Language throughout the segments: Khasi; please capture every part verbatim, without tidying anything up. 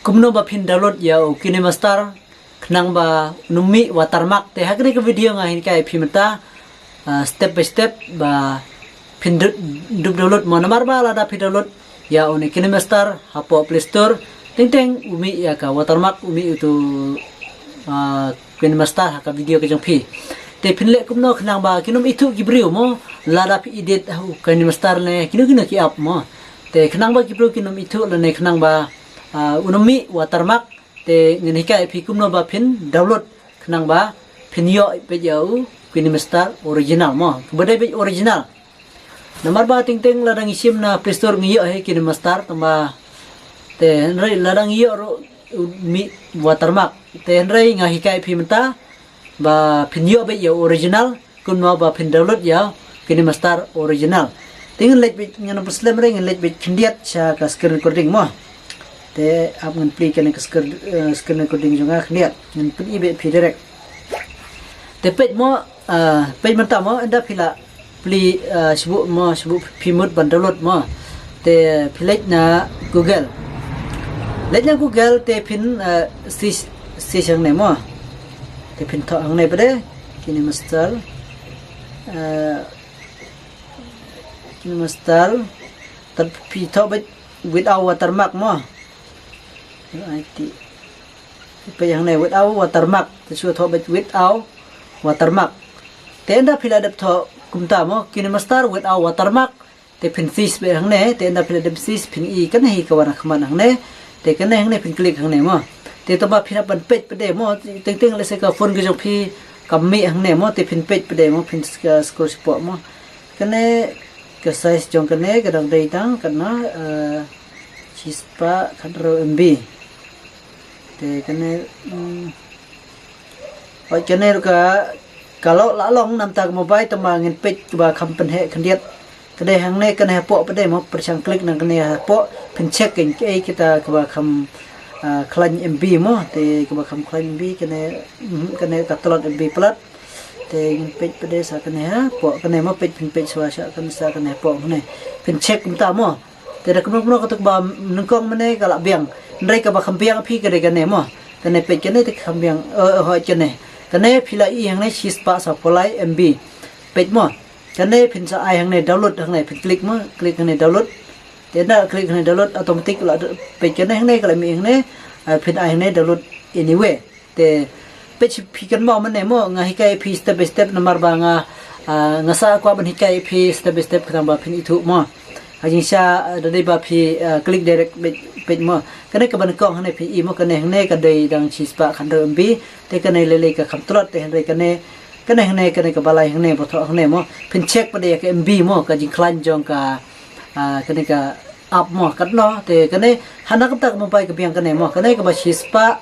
Kumno ba phin download ïa u KineMaster khnang ba un ym mih watermark. Te ha kane ka video nga hikai ïa phi mynta, ah, step by step ba phin du-, dup download mo. Namar ba lada phi download ïa une KineMaster hapoh Play Store, teng teng u mih ïa ka watermark, u mih utu, ah, KineMaster ha ka video ka jong phi. Te phin leh kumno khnang ba kin ym ithuh ki briew mo, lada phi edit ha u KineMaster ne kino kino ki app mo. Te khnang ba ki briew kin ym ithuh lane khnang ba, ah, un ym mih watermark. Te ngan hikai ïa phi kumno ba phin download khnang ba phin ïoh beit ïa u KineMaster original mo. Kaba dei beit original. Namar ba teng teng lada ngi shim na Play Store ngi ïoh hi KineMaster, tangba te hynrei lada ngi ïoh ruh u mih watermark. Te hynrei nga hikai ïa phi mynta ba phin ïoh beit ïa u original, kumno ba phin download ïa u KineMaster original. Te ngan leit beit, ngan ym pynslem re, ngan leit beit khyndiat sha ka screen recording mo. Te ap ngan plie kane ka screen, eh, screen recording jong nga khyndiat. Ngan pyni beit phi direct. Te peit mo, ah, peit mynta mo, ynda phi la plie, ah, shu buh mo, shu buh phi mut ban download mo. Te phi leit na Google. Leit na Google te phin, ah, search, search hangne mo. Te phin thoh hangne pat de KineMaster, ah, KineMaster. Te phi thoh beit without watermark mo. Ai ti. Peit hangne without watermark. Te shu thoh beit without watermark. Te ynda phi la dep thoh kumta mo, KineMaster without watermark, te phin search beit hangne. Te ynda phi la dep search phin i kane hi ka wan ha khmat hangne. Te kane hangne phin click hangne mo. Te tangba phin hap ban peit pat de mo, teng teng lehse ka phone ka jong phi kam mih hangne mo, te phin peit pat de mo, phin sk-, scroll shapoh mo. Kane ka size jong kane ka dang dei tang katno, eh, shispah khathynriew M B. Te kane, mm, hooid kane ruh ka, ka long, la long namar ka mobile, tangba ngin peit kaba kham pynheh khyndiat. Ka dei hangne, kane hapoh pat de mo, pyrshang click na kane hapoh, phin check kein kaei kita kaba kham, ah, khlaiñ M B mo, te kaba kham khlaiñ M B kane, mm, kane ka tlot M B palat. Te ngin peit pat de sa kane hapoh, kane mo peit, phin peit shuwa sha kane, sa kane hapoh hangne. Phin check kumta mo. Te da kumno kumno kato kaba nyngkong mynne ka la biang. Hynrei kaba kham biang phi ka dei kane mo. Kane peit kane te kham biang, eh, eh, hooid kane. Kane phi la i hangne shispah sawphew lai M B. Peit mo. Kane phin sa ai hangne download hangne phin click mo, click hangne download. Te ynda click hangne download automatic la do-, peit kane hangne ka la mih hangne, ah, phin ai hangne download anywhere. Te peit phi kynmaw mynne mo, nga hikai ïa phi step by step namar ba nga, ah, nga sa kwah ban hikai ïa phi step by step khnang ba phin ithuh mo. Ha jingshisha, ah, da dei ba phi, ah, click direct peit, peit mo. Kane kaba nyngkong hangne phi i mo, kane hangne ka dei dang shispah khathynriew M B, te kane lei lei ka kham tlot, te hynrei kane, kane hangne, kane kaba lai hangne, ba thoh hangne mo. Phin check pat de ïa ka M B mo, ka jingkhlaiñ jong ka, ah, kane ka app mo, katno, te kane, ha na kata ka mobile ka biang kane mo, kane kaba shispah,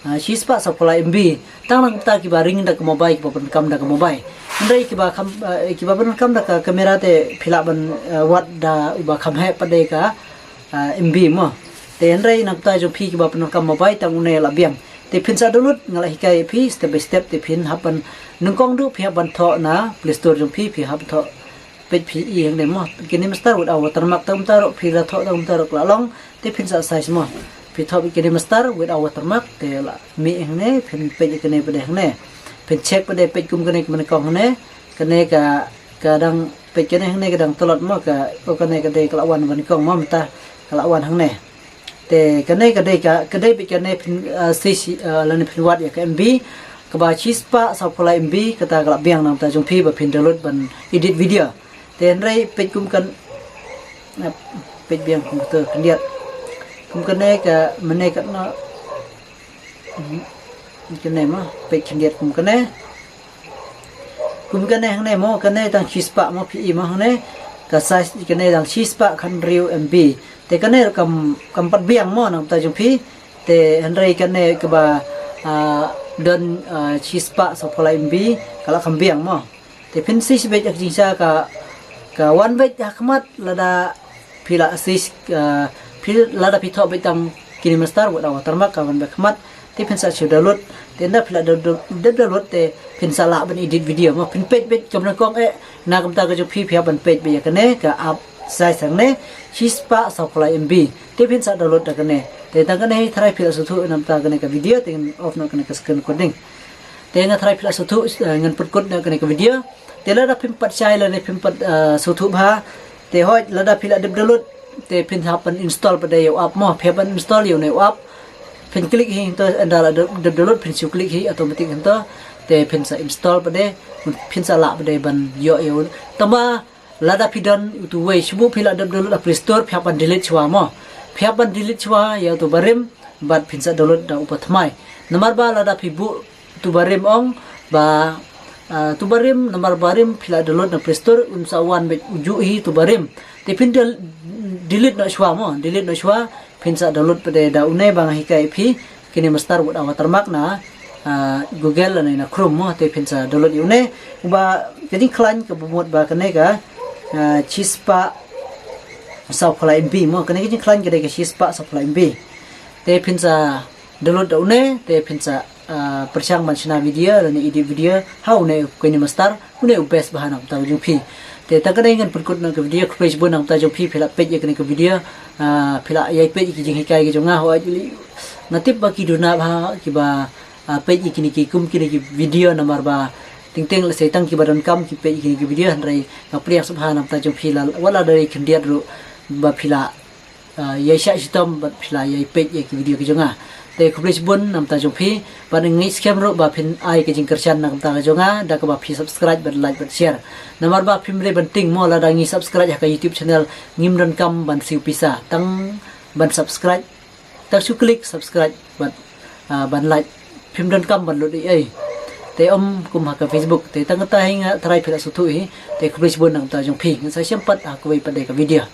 ah, shispah sawphew lai M B. Tang na kata kiba ring da ka mobile, kiba pyndonkam da ka mobile. Hynrei kiba kham, ah, kiba pyndonkam da ka camera te phi lah ban, ah, wad da uba kham heh pat de ka, ah, M B mo. Te hynrei na kata jong phi kiba pyndonkam mobile tang une la biang. Te phin sa download, nga la hikai ïa phi step by step, te phin hap ban nyngkong ruh phi hap ban thoh na Play Store jong phi, phi hap thoh. Peit phi i hangne mo, KineMaster without watermark, tang kumta ruh phi la thoh, tang kumta ruh ka la long, te phin sa search mo. Phi thoh beit KineMaster without watermark, te la mih hangne, phin peit ïa kane pat de hangne. Phin check pat de, peit kum kane kaba nyngkong hangne, kane ka, ka dang, peit kane hangne ka dang tlot mo, ka, oh kane ka dei ka la wan ba nyngkong mo, mynta ka la wan hangne. Te kane ka dei ka, ka dei beit kane phin, ah, search, ah, lane phin wad ïa ka M B, kaba shispah sawphew lai M B, kata ka la biang na ka bynta jong phi ba phin download ban edit video. Te hynrei peit kum kan, ah, peit biang kum kato khyndiat. Kum kane ka mynne katno, hmm, kane mo, peit khyndiat kum kane. Kum kane hangne mo, kane dang shispah mo phi i mo hangne. Ka size kane dang shispah khathynriew M B. Te kane ruh kam, kam pat biang mo na ka bynta jong phi. Te hynrei kane kaba, ah, don, ah, shispah sawphew lai M B, ka la kham biang mo. Te phin search beit ha ka jingshisha ka, ka wan beit ha khmat lada phi la search, ah, phi lada phi thoh beit tang KineMaster without watermark ka wan beit ha khmat. Te phin sa shu download. Te ynda phi la download, dep download te phin sa lah ban edit video mo. Phin peit beit kaba nyngkong eh, na ka bynta ka jong phi phi hap ban peit beit ïa kane ka app size hangne, shispah sawphew lai M B. Te phin sa download da kane. Te tang kane tharai phi la sngewthuh namar kane ka video te ngan off noh kane ka screen recording. Te nga tharai phi la sngewthuh, eh, ngan pynkut noh kane ka video. Te lada phim pat shai lane phim pat, eh, sngewthuh bha. Te hooid lada phi la dep download te phin hap ban install pat de ïa u app mo. Phi hap ban install ïa une u app. Phin click hi hangto ynda la dep, dep download phin shu click hi automatic hangto. Te phin sa install pat de, phin sa lah pat de ban ïoh ïa u. Tangba lada phi don utu uwei, shu buh phi la dep download ha Play Store, phi hap ban delete shuwa mo. Phi hap ban delete shuwa ïa utu barim bad phin sa download da u bathymmai. Namar ba lada phi buh utu barim ong ba, ah, utu barim, namar barim phi la download na Play Store, un sa wan beit ujuh hi utu barim. Te phin del-, delete noh shuwa mo, delete noh shuwa, phin sa download pat de da une ba nga hikai phi, kine master without watermark na, ah, Google lane na Chrome mo, te phin sa download ïa une. Uba ka jingkhlaiñ kaba mut ba kane ka, ah, shispah sawphew lai M B mo, kane ka jingkhlaiñ ka dei ka shispah sawphew lai M B. Te phin sa download da une, te phin sa, ah, pyrshang ban shna video lane edit video ha une u KineMaster, une u best bha na ka bynta jong phi. Te tang kane ngan pynkut noh ka video, khublei shibun na ka bynta jong phi, phi la peit ïa kane ka video, ah, phi la ïai peit ïa ki jinghikai ki jong nga, hooid nga tip ba ki duna bha kiba, ah, peit ïa kine ki kum kine ki video namar ba teng teng lehse tang kiba donkam ki peit ïa kine ki video, hynrei nga pdiang sngewbha na ka bynta jong phi la, wat la dei khyndiat ruh ba phi la, ah, ïai shah shitom bad phi la ïai peit ïa ki video ki jong nga. Te khublei shibun na ka bynta jong phi, bad nga ngeit skhem ruh ba phin ai ka jingkyrshan na ka bynta ka jong nga da kaba phi subscribe bad like bad share. Namar ba phim dei ban tieng mo, lada ngi subscribe ha ka YouTube channel ngim donkam ban siew pisa, tang ban subscribe, tang shu click subscribe bad, ah, ban like, phim donkam ban lut ei ei. Te ym kum ha ka Facebook. Te tang kata hi nga tharai phi la sngewthuh hi. Te khublei shibun na ka bynta jong phi, ngan sa ïashem pat ha kawei pat de ka video.